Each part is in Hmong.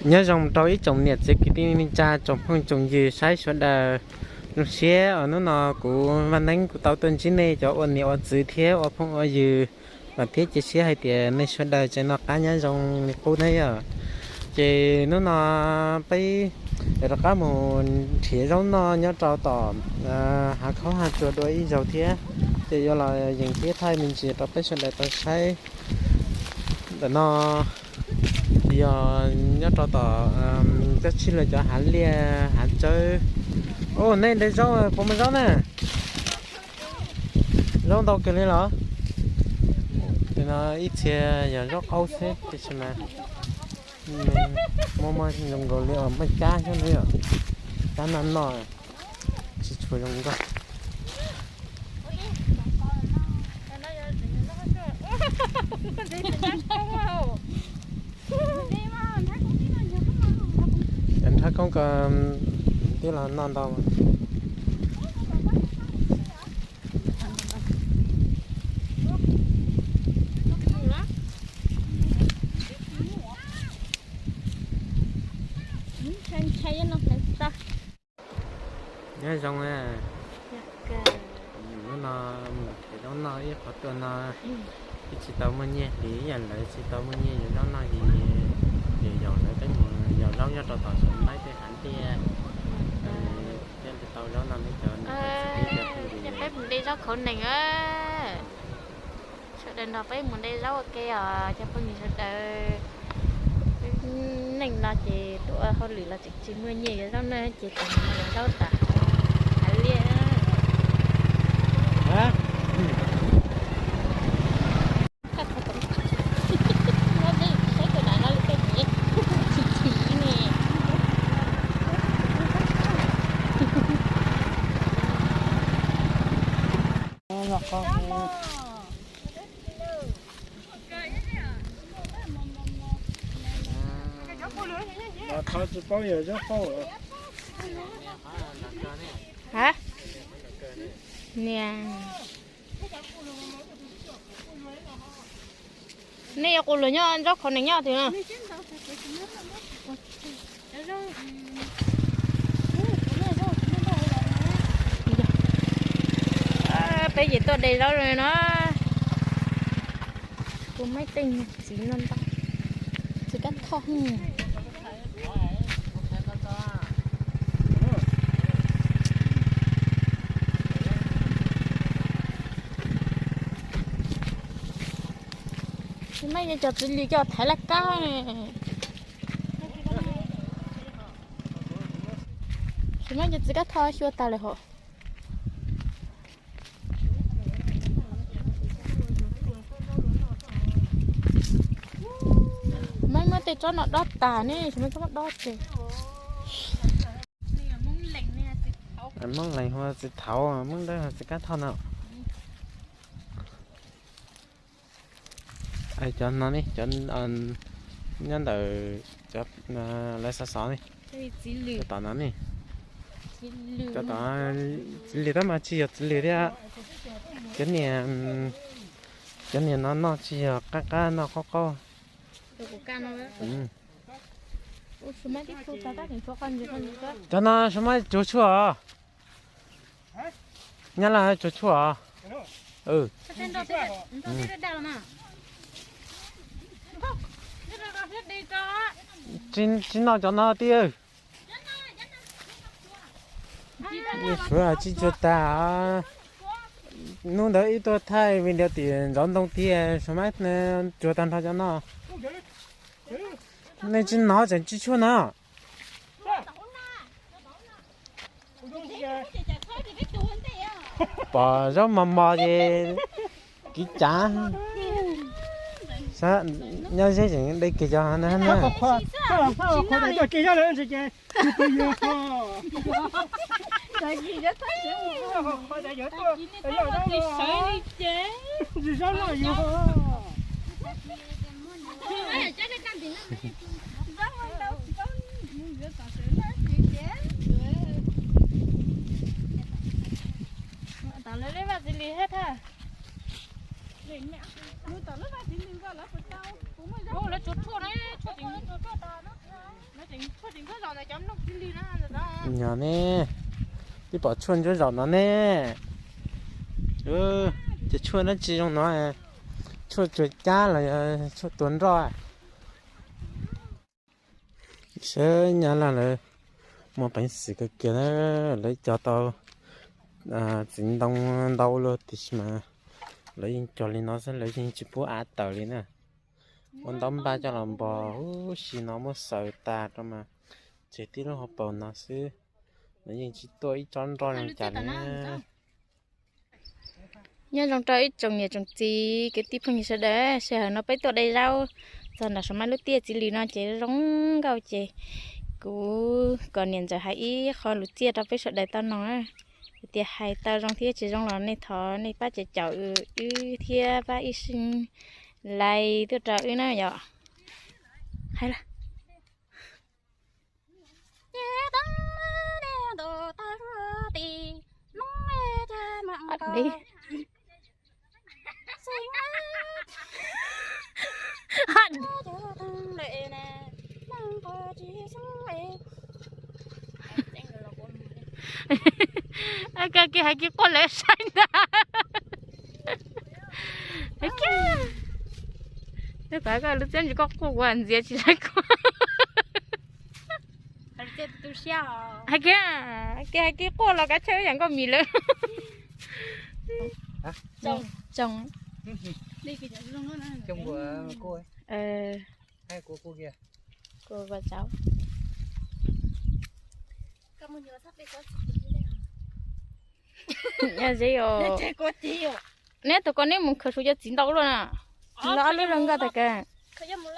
Nyob zoo rau ib tsoom niam txiv kwv tij neej tsa tsoom phooj tsoom ywg saib sawv daws. Zoo siab uas hnub no kuv Vaj Neeb kuv tau tuaj ntsib nej cov ua niam ua txiv thiab ua phooj ua ywg, vam thiab cia siab hais tias nej sawv daws tseem noj qab nyob zoo li qub thiab yom. Ces hnub no peb yuav rov qab mus nrhiav zaub noj nyob rau tom hav khaub hav tsuag dua ib zaug thiab, ces yuav los yees thiab thaij me ntsis rau peb sawv daws tau saib. Ntawm no yog nyob rau tom cov tshij lawv cov hav liaj hav tsawb. Ua nej de zaub puas muaj zaub na? Zaub ntau kawg li los? Tus no ib txhia yog zaub qaub xwb tiam sis mas muaj muaj zoo nkaus li uas muaj cab xwb na yom. Cab noj noj tsis tshua zoo nkauj. Cov nrhab koob ko twb los noj ntau. Nyob zoo na. Hnub no mus nrhiav zaub noj ib qhov tuaj no, twb tsis tau muaj nyiaj hliv, ib yam lawv tsis tau muaj nyiaj yuav zaub noj ces yuav yaum lawv peb mus yos zaub nyob rau tom Suav Maib tej hav liaj, thiaj li tau zaub noj peb cov niam cov txiv peb cov phooj ywg. Peb mus de zaub khauv nees. Sawv daws nrog peb mus de zaub ua ke os cov phooj ywg sawv daws. Neej no ces tuaj ua hauj lwm los tseem tsis muaj nyiaj yuav zaub noj ces tseem mus yos zaub tom hav liaj. Los thov tsis paub yog zaub qaub. Hab, niam, nej yuav qus luag nyob zaub khauv nees nyob twg no? Peb ces tuaj de zaub no. Kuv maib teej txiv no ntau, txiv kab thoj. Tsis muaj cov txiv lws coj thaiv laj kab. Tsis muaj cov txiv kab thoj xyuas tas lawm hos. Muab, muab tej tsob no dob tas ne, tsis muab tsob dob ces. Moob Lees hu txiv thaud, Moob Dawb hu txiv kab thoj no. Cov no ne, cov nyob ntawm lawv xov xov ne, cov tom no ne. Cov tom txiv lws tab mas tsis yog txiv lws thiab. Cov niag, cov niag no noj tsis yog qab qab, noj qaub qaub. Cov no su maib tsuag tshuaj os. Nyab Laj tsuag tshuaj os. Tsis noj cov no tiag. Suav tsis tsuag tag. Hnub ntawd ib tuaj thaij video tim Ntxov Ntoo tiag, su maib tsuag tag nrho cov no. Nej tsis hnov tseem tsis tshuaj no. Pom zaub mos mos ces kiv cav. Nyob ze tseem de kiag cov no na. Tom lawv leb vaj txiv lws thiab thaj. Lawv tsuag tshuaj ne, tshuaj tseem tshuaj tas no. Nyob ne, twb pom tshuaj ntsuab zaum no ne. Ces tshuaj dab tsi zoo no? Tshuaj tsuag cab los yog tshuaj tuag nroj? Saib nyab laj lawv muaj peev xwm kawg kiag na, lawv cog tau txiv ntoo ntau luaj tiam sis mas lawv yeej cog li no xwb, lawv yeej tsis pub av tawm li na. Ua ntaub npaj coj los npog huv si no muab xaws tas rau mas tseg tib lub hauv paus no xwb, lawv yeej tsis tuaj ib tsob nroj zoo cas li. Nyob zoo rau ib tsoom niam tsoom txiv kwv tij phooj ywg sawv daws, sij hawm no peb tuaj dai zaub txog nram Suav Maib lub tiaj txiv lws no ces zoo nkauj ces kuv kom niam ntxawm hais ib qho lus txiaj rau peb sawv daws tau noog na. Hais tias hais tau zoo thiab tsis zoo los nej thov nej pab caum caum wb thiab pab ib sij like tuaj rau wb na yom. Hais lawm. Kag kiag hais kiag quaj lawv saib ntag. Hais kiag, koj lub txiab ntsis koj quaj ua ntxias tsis saib koj. Hais kiag, hais kiag, hais kiag quaj los kav tsij yam nkauj mis lawm. Nyob zoo os. Neb tus ko neb mus khaws suav cov txiv ntau luaj na. Los ob lub zog nkoj tag kawg. Nyob zoo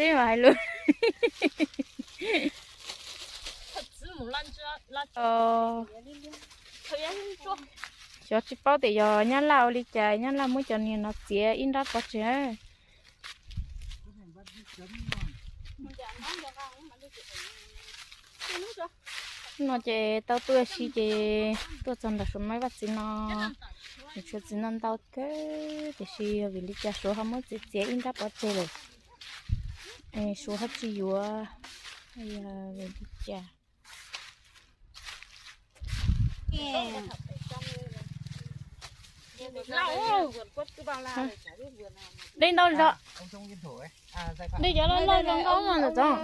os, hais lus. Xyov tsis paub tias yog nyab laj ua li cas nyab laj muab cov niag no txiav ib nrab pov tseg. No ces tau tuaj si ces tuaj txog nram Suav Maib vaj txiv no, nws tshuav txiv ntoo ntau kawg tiam sis yog vim li cas Suav ho muab txiav txiav ib nrab pov tseg lawm. Suav ho tsis yuav, yog vim li cas. Dej ntau zog. Dej cov loj loj zoo nkauj no ntawm txob.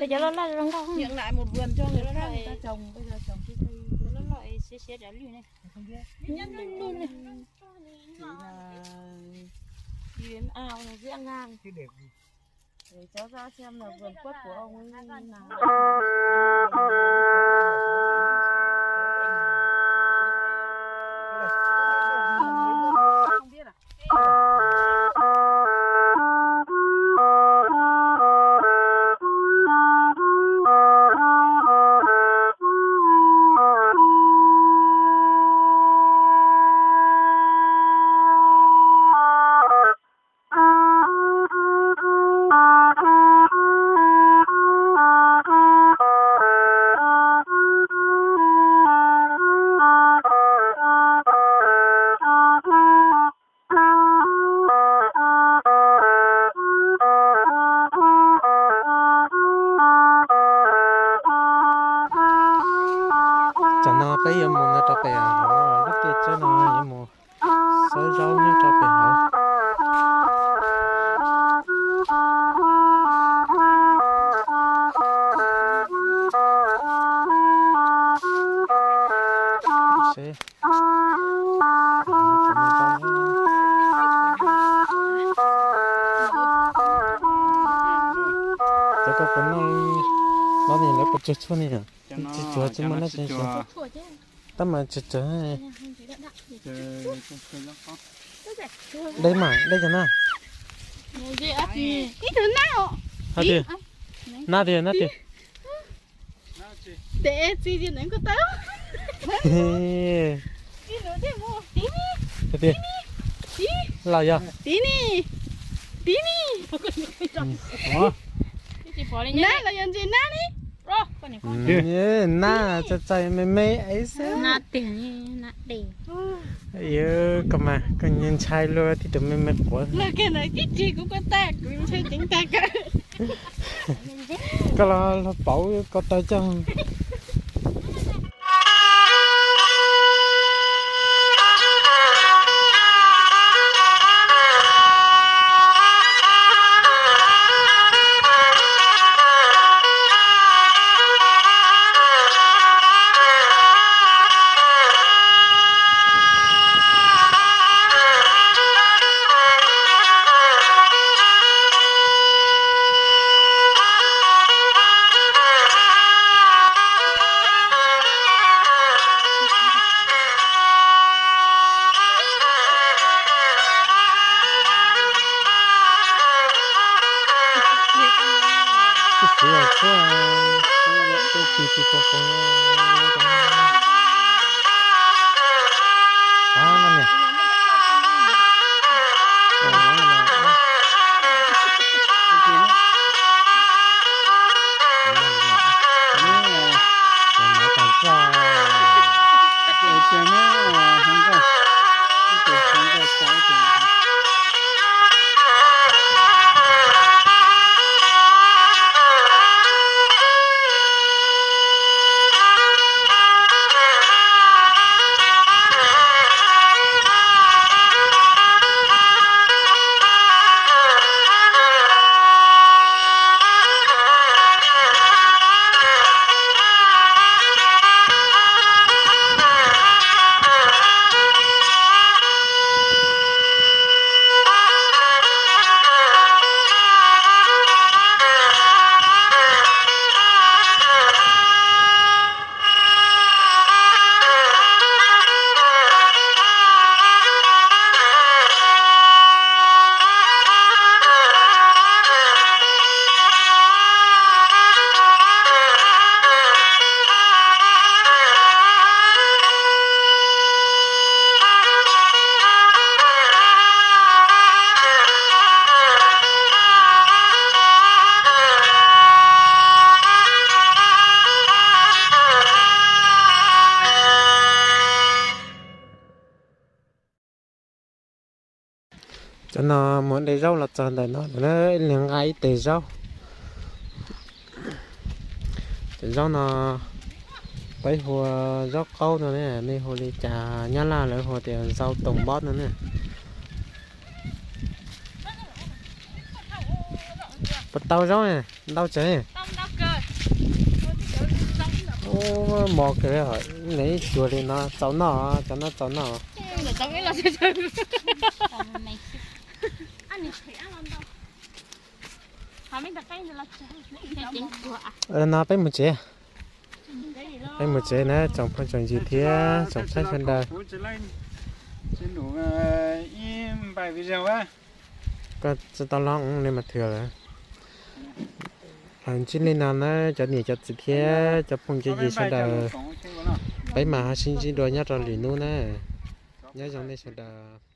Dej cov loj loj zoo nkauj. Tam no peb yuav mus nyob rau pem hauv lub tiaj tsawb no yuav mus xawb zaub nyob rau pem hauv. Cov ko puas noj, no ne lawv puas tsuag tshuaj ne? Tsis tsuag, tsis muaj dab tsi. Tab mas tsuag tsuag. Dej mas dej cov na. Hais tias, na tias, na tias. Hais tias, los yog. Tiv ni, tiv ni. Nab los yog ntses nab ni. Nab txaij txaij me me xwb. Yog koj mas koj ntshai luag tib tug me me quav. Koj los pauv ko taw coj. Cov no mus de zaub los txog ntawm no, ib leeg nqa ib tes zaub. Cov zaub no peb hu ua zaub qaub no ne, nej hu li cas Nyab Laj lawv hu tias rau toom npob no ne. Puas tau zaub, ntau tsev. Ub, mos kawg, nws ib cuag li no txaus noj, cov no txaus noj. No peb mus tsev. Peb mus tsev na tsoom phooj tsoom ywg thiab tsoom saib sawv daws. Koj tsis tau los li mas thwm lawm. Ntsib li no na cov niam cov txiv thiab cov phooj cov ywg sawv daws. Peb mam ho sib ntsib dua nyob rau lwm hnub na. Nyob zoo nej sawv daws.